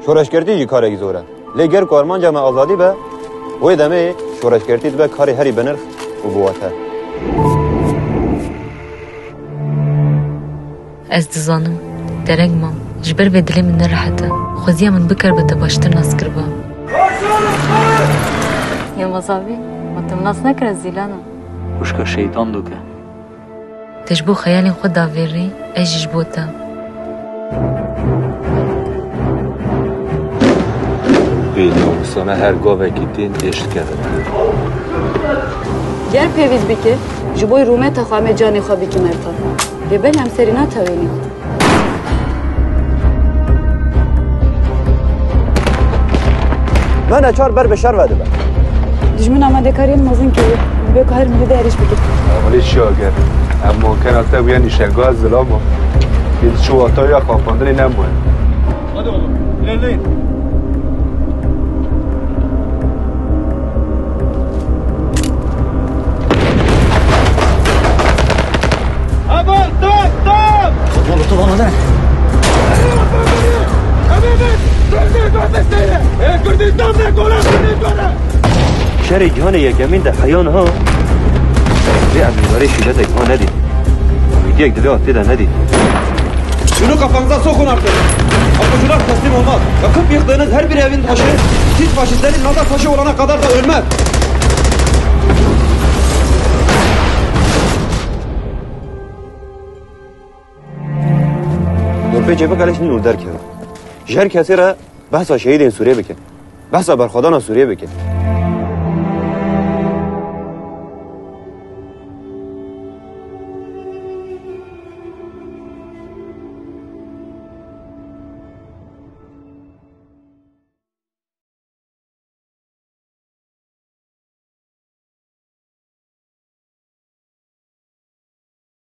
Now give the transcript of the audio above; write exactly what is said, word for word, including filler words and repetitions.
Şoreşgertî jî karekî zor e. Lê ger ku armanca me azadî be, wê demê şoreşgertî dibe karê herî binirx û biwate. Ez dizanim, dereng mam, ji ber vê dilê min nerehet e. Xweziya min bikaribe te baştir nas kiriba. Yilmaz abî, ma tu min nas nekir, ez Zîlan im. Xwişka şeytan doke. Te ji bo xeyalên xwe davêrî, ez jî ji bo te. Bê namusane her gavekî tên êş dikeve. Ger pêwîst bike, ji bo rûmeta xwe em ê canê xwe bikî mertan. Lê belê em serî natewênî. Me neçar ber bi şer ve dibe. Dijmin amadekariyên mezin kiriye. Dibe ku her miletê êrîş bike. Emalî çi ager? Em mankena te bûye nîşenga zilama. Yê çi wata ya xapandinê nemaye. Hadi oğlum, ilerleyin. Aman, tamam, tamam! Oğlum, tamam, hadi. Şerê cîhanê yekemîn de heya niha vê em nîvarê şîretek ha nedî. Umîdiyek di vê astê de nedî. Şunu kafanıza sokun artık. Apocular teslim olmaz. Yakıp yıktığınız her bir evin taşı, siz faşistlerin nazar taşı olana kadar da ölmez. Dorpêçê biqelişin û derkevin. Ji her kesê re behsa şehîdên Sûriyê bikin. Behsa berxwedana Sûriyê bikin.